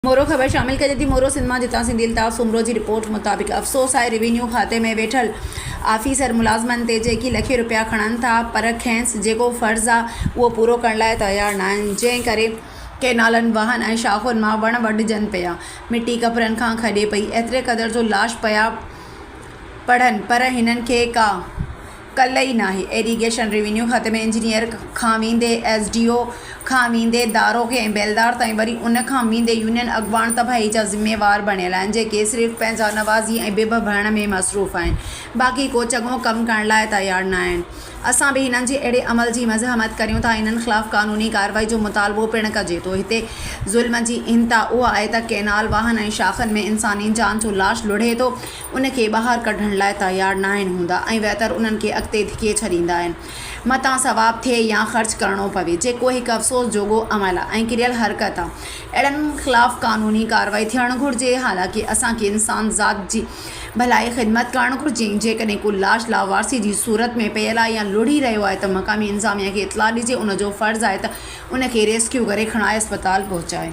مورو خبر شامل ڪجي ٿي مورو سنڌ مان جتان سنڌي الطاف سومرو جي رپورٽ مطابق افسوس آهي روينيو کاتي ۾ ويٺل آفيسر ملازمن تي جيڪي لکين روپيا کڻن ٿا پر کينس جيڪو فرض آ اهو پورو ڪرڻ لاء تيار ناهن جنهن ڪري ڪئنالن واهن ۽ شاخن مان وڻ وڍجن پيا مٽي ڪپرن کان کڄي پئي ايتري قدر جو لاش پيا پڙهن پر هنن کي ڪا ڪل ئي ناهي. ايريگيشن روينيو کاتي ۾ انجنيئر کان ويندي ايس ڊي او کان ويندي داروغي ۽ بيلدار تائين وري ان کان ويندي يونين اڳواڻ تباهي جا ذميوار بڻيل آهن جيڪي صرف پنهنجا نوازي ۽ بڀ ڀرڻ ۾ مصروف آهن باقي ڪو چڱو ڪم ڪرڻ لاء تيار ناهن. اسان به هنن جي اهڙي عمل جي مزاحمت ڪريون ٿا هنن خلاف قانوني ڪارروائي جو مطالبو پڻ ڪجي ٿو هتي ظلم جي انتها اها آهي ته ڪئنال واهن ۽ شاخن ۾ انساني جان جو لاش لڙهي ٿو ان کي ٻاهر ڪڍڻ لاء تيار ناهن هوندا ۽ ويتر انهن کي اڳتي ڌڪي ڇڏيندا آهن متان ثواب ٿئي يا خرچ ڪرڻو پوي جيڪو هڪ افسوس جوڳو عمل آهي ۽ ڪريل حرڪت آهي اهڙن خلاف قانوني ڪارروائي ٿيڻ گهرجي حالانڪه اسان کي انسان ذات جي ڀلائي خدمت ڪرڻ گهرجي ۽ جيڪڏهن ڪو لاش لاوارثي جي صورت ۾ پيل آهي يا لڙهي رهيو آهي ته مقامي انتظاميا کي اطلاع ڏجي ان جو فرض آهي ته ان کي ريسڪيو ڪري کڻائي اسپتال پهچائي.